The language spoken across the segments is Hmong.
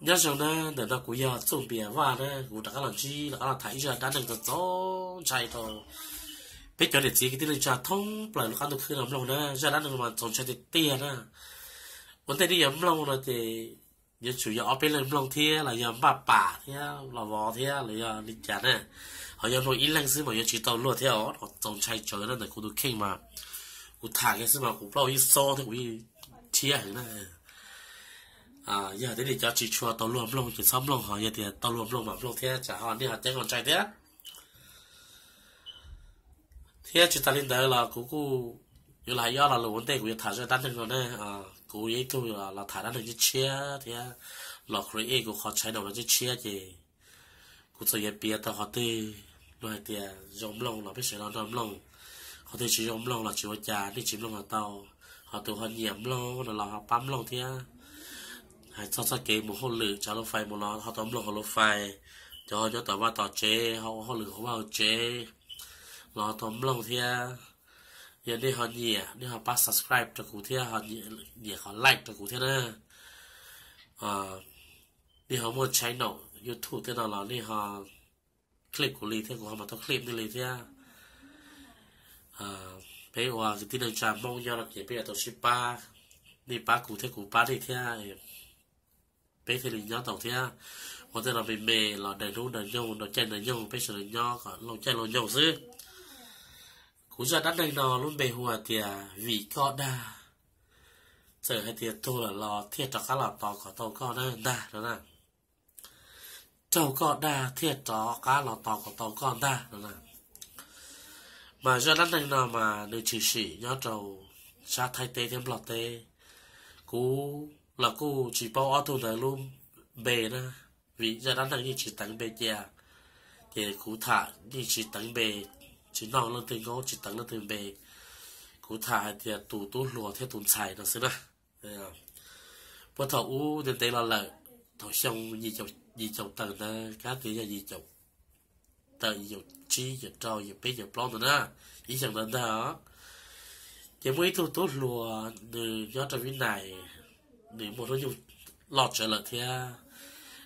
Nyob zoo na, ntawm no kuv yog Txuj Npias Vaj na, kuv rov qab los ntsib, rov qab los tham ib zaj dab neeg txaus ntshai rau peb cov niam txiv kwv tij neej tsa thoob plaws lub qab ntuj khwb no mloog na. Zaj dab neeg no mas txaus ntshai tiag tiag na. Ua ntej nej yuav mloog no ces yuav tsum yog ob peb leeg mloog thiab los yog npaj pam thiab los vov thiab los yog li cas na. Ho yog mloog ib leeg xwb mas yuav tsis tau luag thiab os, txaus ntshai tsawv na. Ntawm kuv tus kheej mas kuv tham kiag xwb mas kuv plaub hau yeej xob thiab kuv yeej rhiab heev na. Yog tias nej cov tsis tshua tau luag mloog ces txhob mloog, ho yog tias tau luag mloog mas mloog thiab tsam ho nej ho ceeb los ntshai thiab. Thiab tsis tas li ntawd los kuv kuj yuav los hais ib ob lo lus ua ntej kuv yuav tham zaj dab neeg no na. Kuv yog ib tug los tham dab neeg tshiab tshiab thiab los create kuv qhov channel no tshiab tshiab ces kuv txawm yuav piav tau qhov twg luag hais tias zoo mloog los peb sawv daws nrog mloog, qhov twg tsis zoo mloog los tsis ua cas, nej tsis mloog los tau. Ho tus ho nyiam mloog no los ho pab mloog thiab. Hais txog txoj kev mus hauj lwm tsav lub fais mus los ho tau mloog hauv lub fais, cov ho nyob tom vaj tom tsev ho ua hauj lwm hauv vaj hauv tsev los ho tau mloog thiab. Yog nej ho nyiam nej ho pab subscribe rau kuv thiab ho nyiam qhov like rau kuv thiab na. Nej ho muaj channel YouTube thiab no los nej ho click kuv li thiab kuv ho mam tau click nej li thiab. Peb ua kwv tij neej tsa Hmoob nyob no ces peb yuav tau sib pab, nej pab kuv thiab kuv pab nej thiab, peb thiaj li nyob tau thiab. Ua tej no me me los daws hnub daws nyoog daws caij daws nyoog peb sawv daws nyob kom laus caij laus nyoog xwb. Kuv zaj dab neeg no lub npe hu hais tias Vim Koj Dag, txawm hais tias tuag lawm los thiaj rov qab los tos kom tau koj na ntag no na. Raug koj dag thiaj rov qab los tos kom tau koj ntag no na. Mas zaj dab neeg no mas nws tshwm sim nyob rau sab Thaib teb thiab Nplog teb. Kuv los kuj tsis paub ob tug ntawd lub npe na, vim zaj dab neeg yeej tsis teev npe cia, ces kuv tham yeej tsis teev npe, tsis noj leej twg nkaub tsis teev leej twg npe. Kuv tham hais tias tus tub hluas thiab tus ntxhais no xwb na. Puag thaum ub ntev ntev los lawm, thaum xyoo yim caum tawm ntawd, kab tias yog yim caum tawm, yim caum tsib, yim caum rau, yim caum peb, yim caum plaub ntawd na, ib xyoos ntawd ntag. Ces muaj ib tug tub hluas nws nyob rau Vib Nais, nws muaj hnub nyoog loj tsawv lawm thiab,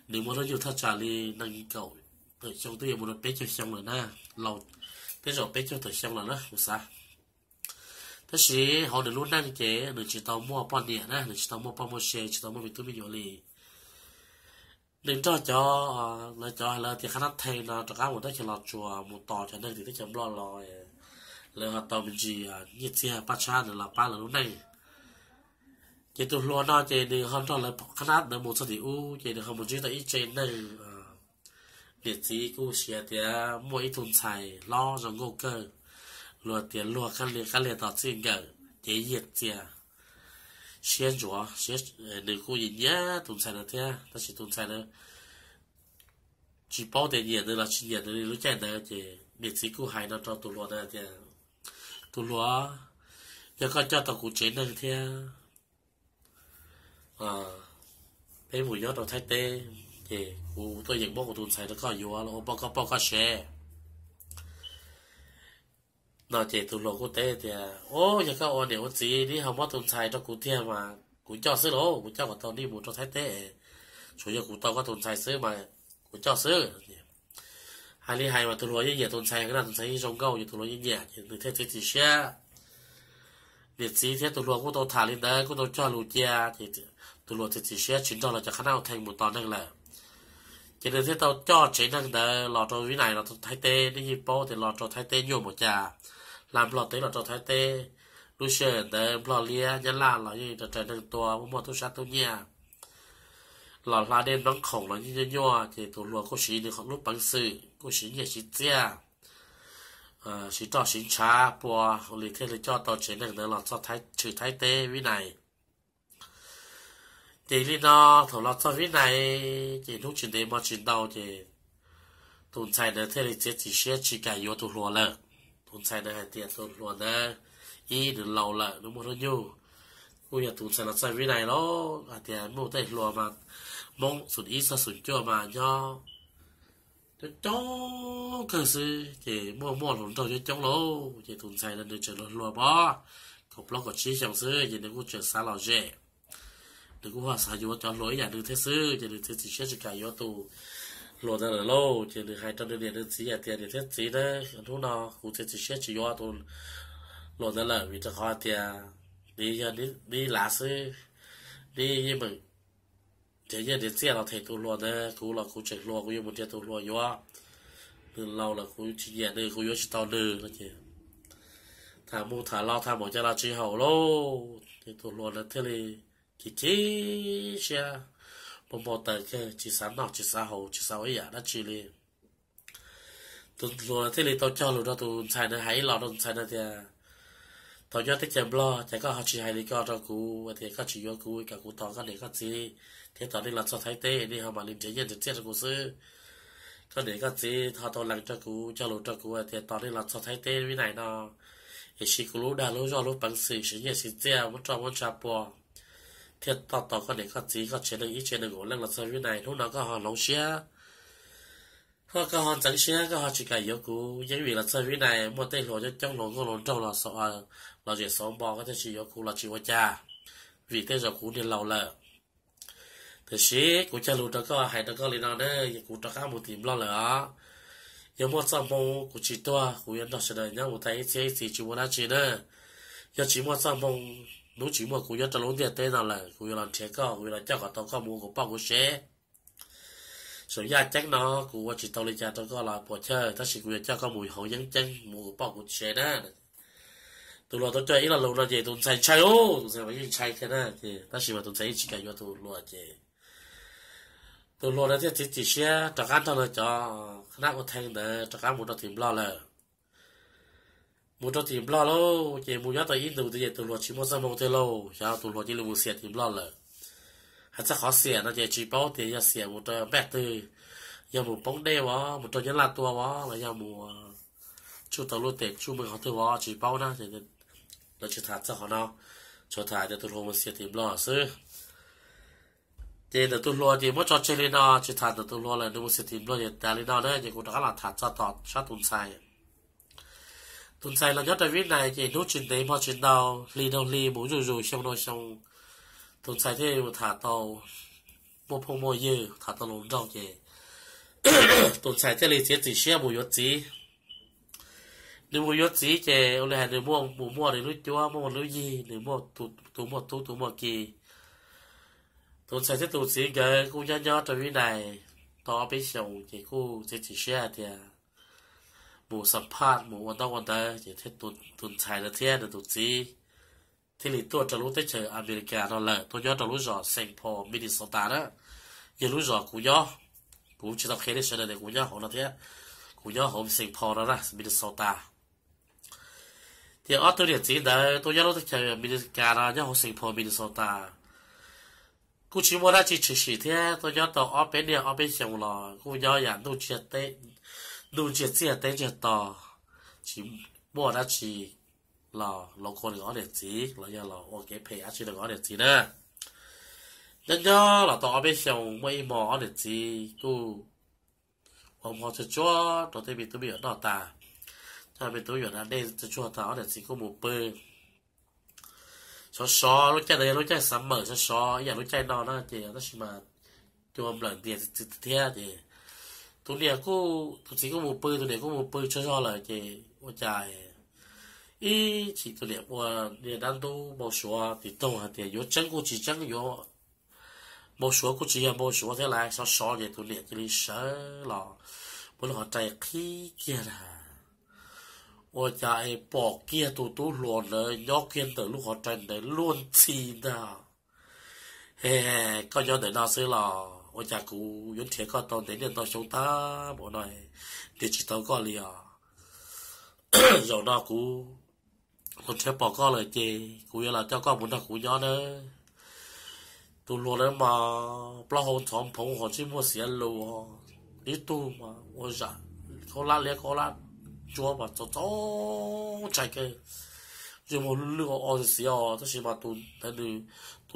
nws muaj hnub nyoog thaj tsam li nees nkaum tawm xyoo twb yuav mus rau peb caug xyoo lawm na, laus, tej zaum peb caug tawm xyoo lawm na kuv xav. Tab sis hauv nws lub neej ces nws tsis tau muaj poj niam na, nws tsis tau muaj poj muaj se, tsis tau muaj me tub me nyuam li. Nws nrog cov, lawv cov hais lawv tias qhab nab thee no rov qab mus teb chaws Los Tsuas mus tos cov neeg tim teb chaws Nplog los, lawv ho tau me ntsis nyiaj txiag paj tshab ntawd los pab lawv lub neej. Ces tus hluas no ces nws ho nrog lawv qhab nab ntawd mus txog tim ub ces nws ho mus ntsib tau ib tsev neeg, niam txiv kuj siv tias muaj ib tug ntxhais hlob zoo nkauj kawg, luag tias luag qab li qab li tos txij nkawm, ces yiag txias, siab ntsuav, nws kuj nyiam nyiam tus ntxhais ntawd thiab, tab sis tus ntxhais ntawd tsis paub tias nyiam nws los tsis nyiam nws li lub caij ntawd. Ces niam txiv kuj hais no rau tus hluas ntawd tias, tus hluas, yog koj coj tau kuv tsev neeg thiab peb mus nyob rau Thaib teb, ces kuv tuaj yeem muab kuv tus ntxhais rau koj yuav los ua poj koj poj koj sev. No ces tus hluas kuj teb tias, Ub, yog koj ua niam ua txiv neb ho muab tus ntxhais rau kuv tiag mas kuv coj xwb lauj, kuv coj kom tau neb mus rau Thaib teb, tsuas yog kuv tau koj tus ntxhais xwb mas kuv coj xwb. Hais li hais mas tus hluas yeej nyiam tus ntxhais na, tus ntxhais yeej zoo nkauj ces tus hluas yeej nyiam ces nws thiaj txiav txim siab. Niam txiv thiab tus hluas kuj tau tham li ntawd kuj tau cog lus cia ces tus hluas txiav txim siab tsis nrog lawv cov qhab nab thee mus tos neeg lawm. Ces nws thiaj tau coj tsev neeg ntawd los rau Vib Nais los rau Thaib teb. Nej yeej paub tias los rau Thaib teb nyuaj npaum cas, hla Nplog teb los rau Thaib teb, lub sij hawm ntawd Nplog liab Nyab Laj los yeej raws neeg tua, muaj muaj tub sab tub nyiaj, los hla dej Nplog khoom los yeej nyuaj nyuaj. Ces tus hluas kuj siv nws lub peev xwm, kuj siv nyiaj siv txiaj, siv roj siv ntshav pua ua li thiaj li coj tau tsev neeg ntawd los txog tshwm Thaib teb Vib Nais. Ces li no, thaum los txog Vib Nais ces hnub tsis ntev hmo tsis ntau ces tus ntxhais ntawd thiaj li txiav txim siab tsis kam yuav tus hluas lawm. Tus ntxhais ntawd hais tias tus hluas ntawd, ib, nws laus lawm, nws muaj hnub nyoog. Kuj yog tus ntxhais los txog Vib Nais los hais tias muaj tej hluas mas Hmoob xoom ib txog xoom cuaj mas nyob coob coob kawg xwb ces muaj muaj hluas nraug coob coob lauj. Ces tus ntxhais ntawd nws tseem hluas hluas pom kaum plaub kaum tsib xyoo xwb ces nws kuj tseem xav lom zem. nws kuj ho xav yuav cov hluas ib yam nws thiab xwb, ces nws txiav txim siab tsis kam yuav tus hluas ntawd lawm lauj. Ces nws hais rau nws niam nws txiv hais tias, niam thiab txiv na, hnub no kuv txiav txim siab tsis yuav tus hluas ntawd lawm, vim rau qhov hais tias nws yog neb lav xwb, neb yeej meem nrhiav nyiaj nrhiav txiaj los them tus hluas ntawd, kuv los kuv tseem hluas, kuv yuav mus nrhiav tus hluas yuav, nws laus lawm kuv tsis nyiam nws, kuv yuav tsis tau nws no ces tham mus tham los tham mus cov los tsis haum lauj, ces tus hluas ntawd thiaj li chim chim siab, npau npau taws kawg, tsis xav noj tsis xav haus tsis xav ua ib yam dab tsi li. Tus hluas thiaj li tau cog lus rau tus ntxhais ntawd, hais ib los rau tus ntxhais ntawd tias, thaum nyob teb chaws Nplog ces koj ho tsis hais li ko rau kuv tias koj tsis yuav kuv, kom kuv tos koj niam koj txiv thiab tos nej los txog Thaib teb nej ho mam li nrhiav nyiaj nrhiav txiaj rau kuv xwb. Koj niam koj txiv ho tau lees rau kuv, cog lus rau kuv hais tias tos nej los txog Thaib teb Vib Nais no es siv kuv lub dag lub zog lub peev xwm siv nyiaj siv txiaj muab roj muab ntsha pua thiaj tau tos koj niam koj txiv, koj tsev neeg ib tsev neeg nkaus leej los txog Vib Nais. Hnub no koj ho hloov siab, ho koj ho ntxeev siab, koj ho tsis kam yuav kuv, yeej vim los txog Vib Nais muaj tej hluas coob coob hluas nkauj hluas nraug los zem xauv npo, koj thiaj tsis yuav kuv los tsis ua cas, vim tej zaum kuv niag laus lawm. Tiam sis kuv cog lus rau koj, hais rau koj li no na, kuv rov qab mus tim Nplog lawm os. Yog muaj txoj hmoo kuv tsis tuag, kuv yuav nrog sawv daws nyob mus tag ib txhiab ib txhis tsis muaj dab tsi na. Yog tsis muaj txoj hmoo, hnub tsis muaj kuv nyob rau lub ntiaj teb no lawm, kuv yuav los nrhiav koj, kuv yuav los coj kom tau koj mus ua kuv poj kuv sev. Saum yaj ceeb no kuv ua tsis tau li cas rau koj los puas chawj, tab sis kuv yuav coj koj mus hauv yeeb ceeb mus ua kuv poj kuv sev na. Tus hluas tau cog ib lo lus no ces tus ntxhais ntshai lauj, tus ntxhais mas yeej ntshai thiab na, ces tab sis mas tus ntxhais yeej tsis kam yuav tus hluas ces tus hluas ntawd thiaj txiav txim siab rov qab nrog nws cov khnab ua theej ntawd rov qab mus rau tim Nplog lawm. Mus rau tim Nplog lauj, ces mus nyob tau ib ntus twg ces tus hluas tsis muaj txoj hmoo thiab lauj, xyov tus hluas cia li mus xiam tim Nplog lawm. Hais txog qhov xiam no ces tsis paub tias yog xiam mus rau npaj twg, yog mus poob dej vov, mus rau Nyab Laj tua vov, los yog mus tsuj tau lub tes tsuj mej qhov twg vov tsis paub na. Lawv tsis tham txog qhov no, tsuas tham tias tus hluas mus xiam tim Nplog xwb. Ces ntawm tus hluas ces muab tso tseg li no, tsis tham ntawm tus hluas lawm, nws mus xiam tim Nplog ces tas li no na, ces kuv rov qab los tham txog tom sab tus ntxhais. Tus ntxhais los nyob rau Vib Nais ces hnub tsis ntev hmo tsis ntau, hli dhau hli mus zuj zus xyoo dhau xyoo, tus ntxhais thiaj li mus tham tau muaj phooj muaj ywg, tham tau hluas nraug ces tus ntxhais thiaj li txiav txim siab mus yuav txiv. Nws mus yuav txiv ces ua li hais nws muaj mus muaj nws lub cuab muaj lub yig, nws muaj tus muaj tub tus muaj ki. Tus ntxhais thiab tus txiv nkawd kuj nyob nyob rau Vib Nais tau ob peb xyoos ces kuj txiav txim siab hais tias mus xam phaj mus ua ntaub ua ntawv ces tus ntxhais ntawd thiab nws tus txiv thiaj li tuaj rau lub teb chaws Amelikas no lawm, tuaj nyob rau lub zos Saint Paul, Minnesota na. Yog lub zos kuv nyob, kuv tsis tau qhia nej sawv daws tias kuv nyob hauv no thiab, kuv nyob hauv Saint Paul no na, Minnesota. Ces ob tug niam txiv ntawd tuaj nyob lub teb chaws Amelikas no nyob hauv Saint Paul, Minnesota, kuj tsis muaj dab tsi tshwm sim thiab, tuaj nyob tau ob peb niaj ob peb xyoos los kuj nyob yam ntuj ntsiag teb ntsiag to, tsis muaj dab tsi los laus kua rau nkawd ob niam txiv los yog los ua kev phem dab tsi rau nkawd ob niam txiv na. Nyob nyob los tau ob peb xyoos muaj ib hmo ob niam txiv kuj ua hmo tsuag tsuag rau tej me tub me nyuam noj tas, coj me tub me nyuam da dej tsuag tsuag tas ob niam txiv kuj mus pw. Sov sov lub caij ntawd yog lub caij xav mawm sov sov ib yam lub caij no na ces tab sis mas cua nplawm ntias thiab ces tus niam kuj, tus txiv kuj mus pw, tus niam kuj mus pw tsaug zog lawm ces ua cas ib chim tus niam ua niag dab ntub npau suav tim taug hais tias yuav tseeb kuj tsis tseeb, yuav npau suav kuj tsis yog npau suav thiab lauj, sov sov ces tus niam cia li sawv los muab lub qhov rai qhib kiag na. Ua cas es pom kiag tus tub hluas ntawd nyob kiag ntawm lub qhov rai ntawd luag ntxhi ntag. He, koj nyob ntawm no xwb los ua cas kuv yuav nrhiav koj tau ntev niaj ntau xyoo tag npaum no, nrhiav tsis tau koj li os. Zaum no kuv los nrhiav pom koj lawm ces kuv yuav los coj koj mus nrog kuv nyob nawb. Tus hluas ntawd mas plaub hau ntxhov nphoov hos ntsej muag xiav lus, ib tug mas ua zam khaub hlab liab khaub hlab ntsuab mas txaus txaus ntshai kawg. Ntsej muag lwj lwj o o xiav xiav os, tab sis mas tus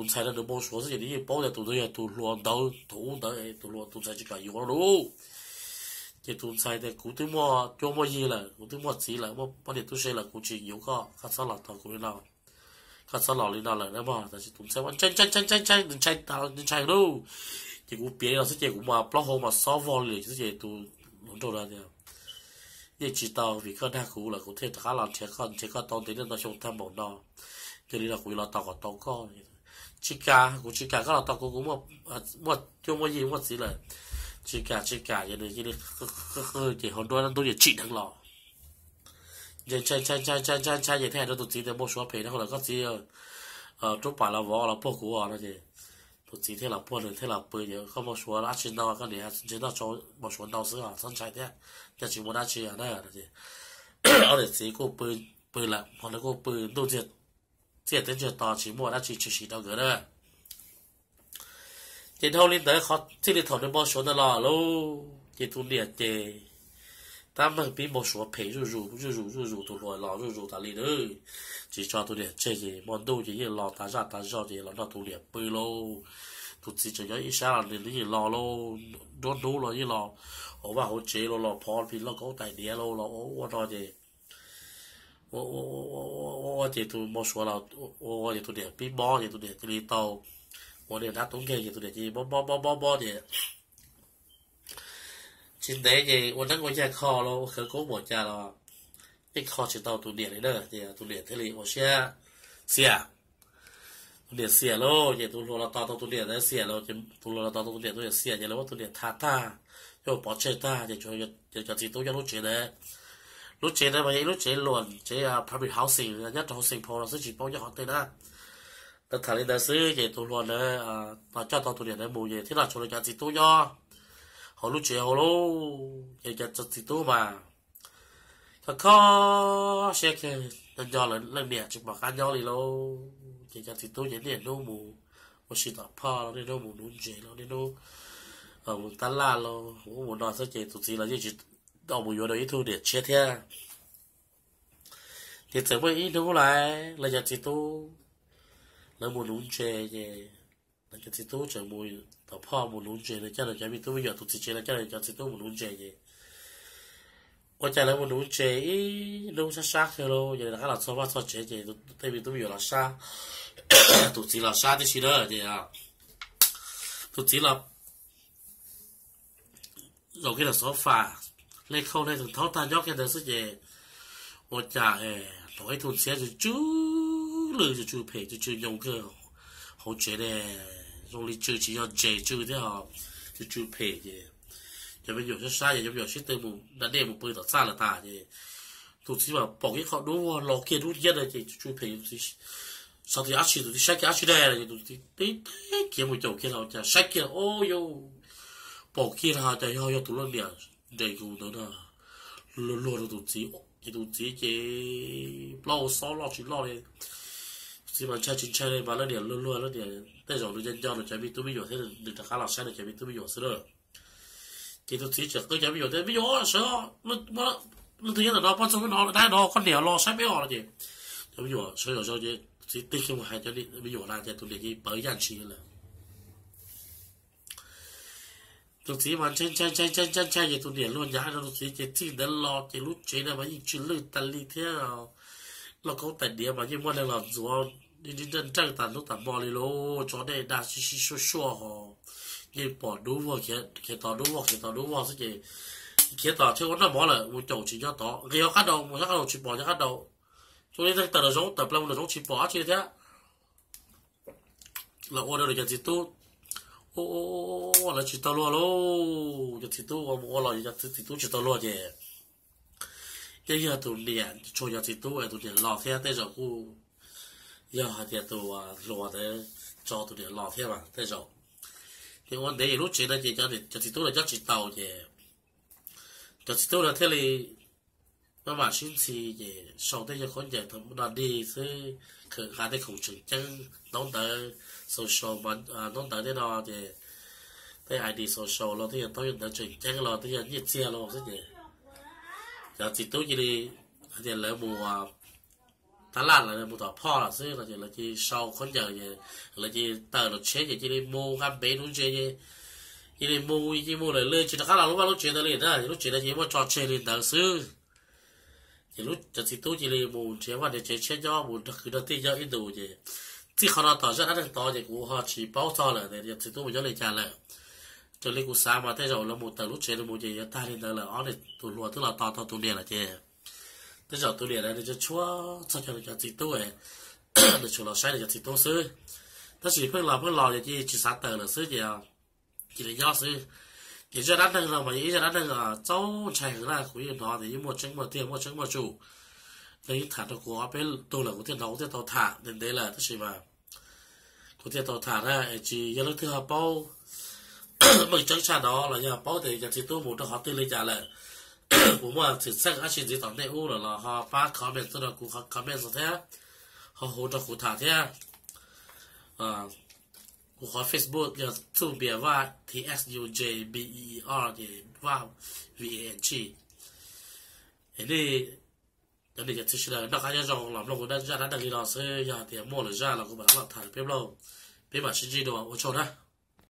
ntxhais ntawd nws npau suav xwb ces nws yeej paub tias tus ntawd yog tus hluas ntawd thaum ub ntawd, tus hluas tus ntxhais tsis kam yuav no lauj. Ces tus ntxhais tias kuv twb muaj cuab muaj yig lawm, kuv twb muaj txiv lawm, muaj poj niam tub se lawm, kuv tsis yuav koj, koj txhob los tos kuv li no. Koj txhob los li no lawm na mog. Tab sis tus ntxhais ntshai ntshai ntshai ntshai ntshai ntshai ntshai ntshai lauj. Ces kuv piav li no xwb ces kuv mas plaub hau mas xob vog li xwb ces tus hluas nraug no tias, yeej tsis tau, vim koj dag kuv lawm kuv thiaj rov qab los nrhiav koj, nrhiav koj tau ntev niaj ntau xyoo tag npaum no. Yog li no kuv yuav los tos kom tau koj. Tsis kam, kuv tsis kam koj los tos kuv, kuv muaj cuab muaj yig muaj txiv lawm. Tsis kam tsis kam, ces nws cia li qw qw ces hauv nruab ntub ces tsim dheev los. Ces ntshai ntshai ntshai ntshai ntshai ntshai ces thiaj hais rau tus txiv tias, npau suav phem dhau lawm koj txiv, rub pam los vov los puag kuv os no ces tus txiv thiaj los puag nws thiaj los pw ces, koj npau suav dab tsi ntau, koj niam ntshe noj tsau npau suav ntau xwb os, txhob ntshai thiab, nyob tsis muaj dab tsi os na no ces ob niam txiv kuj pw lawm, hmo ntawd kuj pw ntuj txiag teb ntsiag to tsis muaj dab tsi tshwm sim rau nkawd na. Ces dhau li ntawd qhov txij li thaum nws npau suav ntawd los lauj, ces tus niam ces tab meeg pib npau suav phem zuj zus zuj zus zuj zus, tus hluas los zuj zus tas li na. Tsis tso tus niam tseg ces hmo ntuj ces yeej los tas zaj tas zog ces los nrog tus niam pw lauj. Tus txiv tseem nyob ib sab los nws yeej los lauj, nruab hnub los yeej los hauv vaj hauv tsev los los phov pis lauj kaub tais diav lauj los ua ua no ces ua ua ces tus npau suav los ua ua ces tus niam pib mob ces tus niam cia li tau ua niag dab tub nkeeg ces tus niam cia li mob mob mob mob mob ces tsis ntev ces ua neeb ua yaig kho los ua khawv koob npaum cas los yeej kho tsis tau tus niam li na. Ces tus niam thiaj li ua siab xiam. Tus niam xiam lauj, ces tus hluas los tos tau tus niam ntawd xiam lauj, ces tus hluas los tos tau tus niam, tus niam xiam ces lawv muab tus niam tha tag, coj pov tseg tag ces cov txiv tub nyob lub tsev ntawd. Lub tsev ntawd mas yog ib lub tsev luam, tsev public housing nyob rau hauv Saint Paul no xwb, tsis paub nyob qhov twg na. Lawv tham li ntawd xwb ces tus hluas ntawd los coj tau tus niam ntawd mus ces thiab nrog tshuav lawv cov txiv tub nyob hauv lub tsev hauv lauj. Ces cov txiv tub mas kho kho siab kawg, nco nco lawv leej niam tsis pom qab nyob li lauj. Ces cov txiv tub ces niaj hnub mus ua si tom phoj los niaj hnub mus nuv ntses los niaj hnub mus tab laj los mus ub mus no xwb ces tus txiv los yeej tsis tau mus yuav dua ib tug niam tshiab thiab. Ces txawm muaj ib hnub lawv, lawv cov txiv tub lawv mus nuv ntses ces lawv cov txiv tub tseem mus tom phoj mus nuv ntses, lawv coj lawv cov me tub me nyuam, tus txiv tsev lawv coj lawv cov txiv tub mus nuv ntses ces ua cas lawv mus nuv ntses ib hnub sab sab kawg lauj, ces lawv rov qab los txog vaj txog tsev ces tej me tub me nyuam los sab, tus txiv los sab tib si na ces tus txiv los zaum kiag ntawm xov fas, hle khau hle thaub tag nyob kiag ntawd xwb ces ua cas hnov ib tug ntxhiab tsw tsw lwj, tsw tsw phem, tsw tsw nyoo kawg hauv tsev ne. Zoo li tsw tsis yog ntses tsw thiab ho tsw tsw phem ces cov me nyuam sab sab ces cov me nyuam sib tw mus da dej mus pw tom txaj lawm tas ces tus txiv mas pom kiag qhov duab vog los kiag dub nciab na ces tsw tsw phem, xav tias dab tsi, tus txiv saib kiag dab tsi ne, ces tus txiv tib teg kiag mus caum kiag los cas saib kiag, o yau, pom kiag los cas yog, yog tus leej niam nres nkaus ntawd na, luag luag rau tus txiv, ces tus txiv ces plaub hau xob loj tsis loj li. Tus txiv mas ntshai tsis ntshai li mas leej niam luag luag, leej niam tej zaum nws nco nco nws cov me tub me nyuam thiab nws rov qab los saib nws cov me tub me nyuam xwb na. Ces tus txiv tseem qw cov me nyuam tias, me nyuam sawv, leej twg nyob ntawm no, poj ntxoog no dab no, koj niam los saib peb os no ces cov me nyuam sawv zom zaws ces tus txiv tig kiag mus hais cov me nyuam na ces tus niam cia li pawv yaj ntshis lawm. Tus txiv mas ntshai ntshai ntshai ntshai ntshai ntshai ces tus niam luag nyav rau tus txiv ces txij ntawd los ces lub tsev na mas yeej tsw lwj tas li thiab. Lauj kaub tais diav mas yeej muaj neeg los ntxuav nraj nrawj tas hnub tas hmo li lauj, tso dej da sib sib suaj suaj ho yeej pom dub vog, khiav tos dub vog khiav tos dub vog xwb ces khiav tom tsheb ua noj mov lawm mus caum tsis nyob tod, nqis hauv qab daus mus nyob qab daus tsis pom nyob qab daus. Zoo li neeg tawm nraum zoov tawm plaws mus nraum zoov tsis pom dab tsi li thiab. Los ua rau lawv cov txiv tub, ua ua ua lawv tsis tau luag lauj, cov txiv tub ua mus ua los cov txiv tub tsis tau luag ces yeej yog tus niam tshuav cov txiv tub es tus niam los thiab tej zaum kuj yog hais tias tus hluas ntawd tso tus niam los thiab mas tej zaum. Ces ua ntev ces lub tsev no ces cov txiv tub no nyob tsis tau ces cov txiv tub no thiaj li maj mam sib ntxhi ces sau tej yog khaub ncaws thaum no dig xwb, khawm nqa tej khoom tseem ceeb, ntaub ntawv social, ntaub ntawv tej no ces tej I D social los tej yog ntaub ntawv tseem ceeb los tej yog nyiaj txiag los xwb ces cov txiv tub cia li hais tias lawv mus tab laj lawm, mus tom phoj lawm xwb no ces lawv cia li sau khaub ncaws ces lawv cia li tawm los tsheb ces cia li mus nqa npev nuv ntses ces cia li mus cia li mus lawm, lawv tsis rov qab los lub vaj lub tsev ntawd li na, lub tsev ntawd ces muab tso tseg li ntawd xwb. Ces lub cov txiv tub cia li mus nrhiav vaj nrhiav tsev tshiab nyob mus nrog kwv nrog tij nyob ib ntus ces txij qhov no tom zaj dab neeg tod ces kuv ho tsis paub txog lawm tias cov txiv tub mus nyob li cas lawm. Raws li kuv xav mas tej zaum lawv mus tawm lub tsev no mus ces yuav tag li ntawd lawm, ob niag tus hluas twb los tos tau tus niam lawm ces tej zaum tus niam ntawd nws tsuas tshuav txog cov nws cov txiv tub, nws tsuas los saib nws cov txiv tub xwb. Tab sis pheej los pheej los ces cia li tsis xav tawm lawm xwb ces cia li nyob xwb. Ces zaj dab neeg no mas yog ib zaj dab neeg txaus ntshai heev na, kuv yeej hnov tias yeej muaj tseeb muaj tiag muaj tseeb muaj tsum. Nws yeej tham rau kuv ob peb tug lawm kuv thiaj hnov kuv thiaj tau tham ntev ntev lawm tab sis mas kuv thiaj tau tham na es tsis yog leej twg ho paub meej tseeb tshaj no los yog paub tias cov txiv tub mus rau qhov twg li cas lawm, puas muaj xwm txheej dab tsi ntxiv tom ntej ub lawm los ho pab comment tuaj rau kuv qhov comment thiab, ho hu rau kuv tham thiab. Kuv qhov Facebook yog Txuj Npias Vaj, T X U J B E E R ces Vaj, V A N G. Es nej cov niam cov txiv sawv daws noj qab nyob zoo los mloog kuv zaj dab neeg li no xwb, yog tias muaj lwm zaj los kuv mam rov los tham rau peb mloog. Peb mam sib ntsib dua, ua tsaug na.